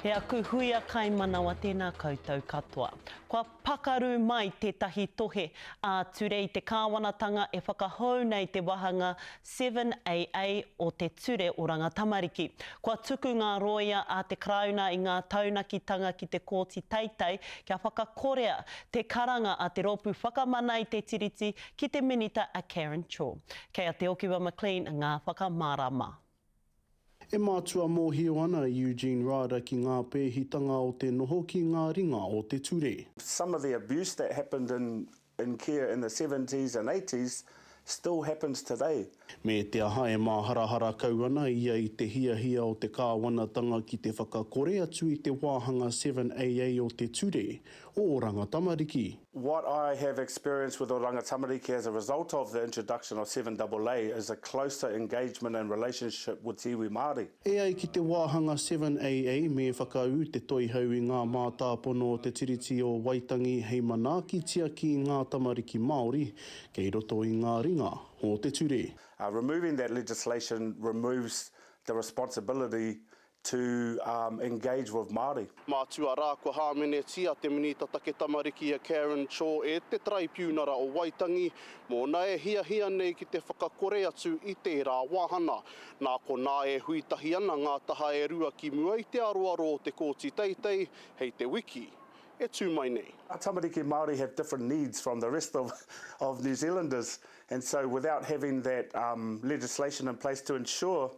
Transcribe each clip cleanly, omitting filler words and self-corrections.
E aku huia kaimanawa tēnā koutou katoa. Kua pakaru mai tētahi tohe ā-ture i te kāwanatanga e whakahou nei te wahanga 7AA o te Ture Oranga Tamariki. Kua tuku ngā rōia a te Karauna i ngā taunakitanga ki te Kōti Teitei kia whakakorea te karanga a te Rōpū Whakamana i te Tiriti ki te Minita a Karen Chor. Kei a Te Okiwa McLean ngā whakamārama. E mātua mōhio ana a Eugene Ryder ki ngā pēhitanga o te noho ki ngā ringa o te ture. Some of the abuse that happened in in care in the seventies and eighties still happens today. Me te aha e māharahara kau ana ia i te hiahia o te kāwanatanga ki te whakakore atu i te wāhanga 7AA o te Ture o Oranga Tamariki. What I have experienced with Oranga Tamariki as a result of the introduction of 7AA is a closer engagement and relationship with te iwi Māori. E ai ki te wāhanga 7AA me whakaū te toihau i ngā mātāpono o te Tiriti o Waitangi hei manaaki tiaki i ngā tamariki Māori kei roto i ngā ringa o te ture. Removing that legislation removes the responsibility to engage with Māori. Mātua rā kua hāmenetia te Minita Take Tamariki a Karen Chor e te Taraipiunara o Waitangi, mōna e hiahia nei ki te whakakore atu i tērā wāhana. Nā konā e hui tahi ana ngā taha e rua ki mua i te aroaro o te Kōti Teitei hei te wiki e tū mai nei. Our tamariki Māori have different needs from the rest of of New Zealanders and so without having that legislation in place to ensure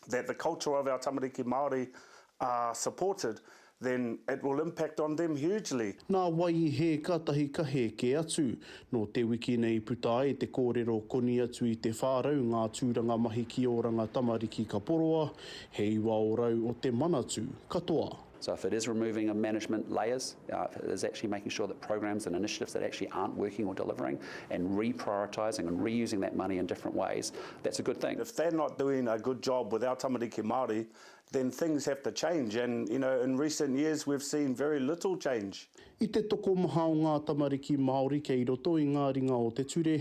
that the culture of our tamariki Māori are supported, then it will impact on them hugely. Nā wai i hē kātahi ka hē kē atu. Nō te wiki nei puta ai te kōrero koni atu i te 400 ngā tūranga mahi ki Oranga Tamariki ka poroa, he 9 o te Manatū katoa. So if it is removing of management layers, if it is actually making sure that programs and initiatives that actually aren't working or delivering and reprioritising and reusing that money in different ways, that's a good thing. If they're not doing a good job with our tamariki Māori, then things have to change and, you know, in recent years we've seen very little change. I te tokomaha o ngā tamariki Māori kei roto i ngā ringa o te ture,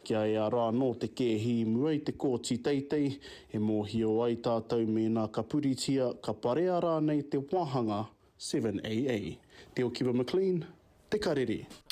kia ea rā anō te kēhi i mua i te Kōti Teitei, e mōhio ai tātou mēnā ka puritia, ka parea rānei te wāhanga 7AA. Te Okiwa McLean, Te Karere.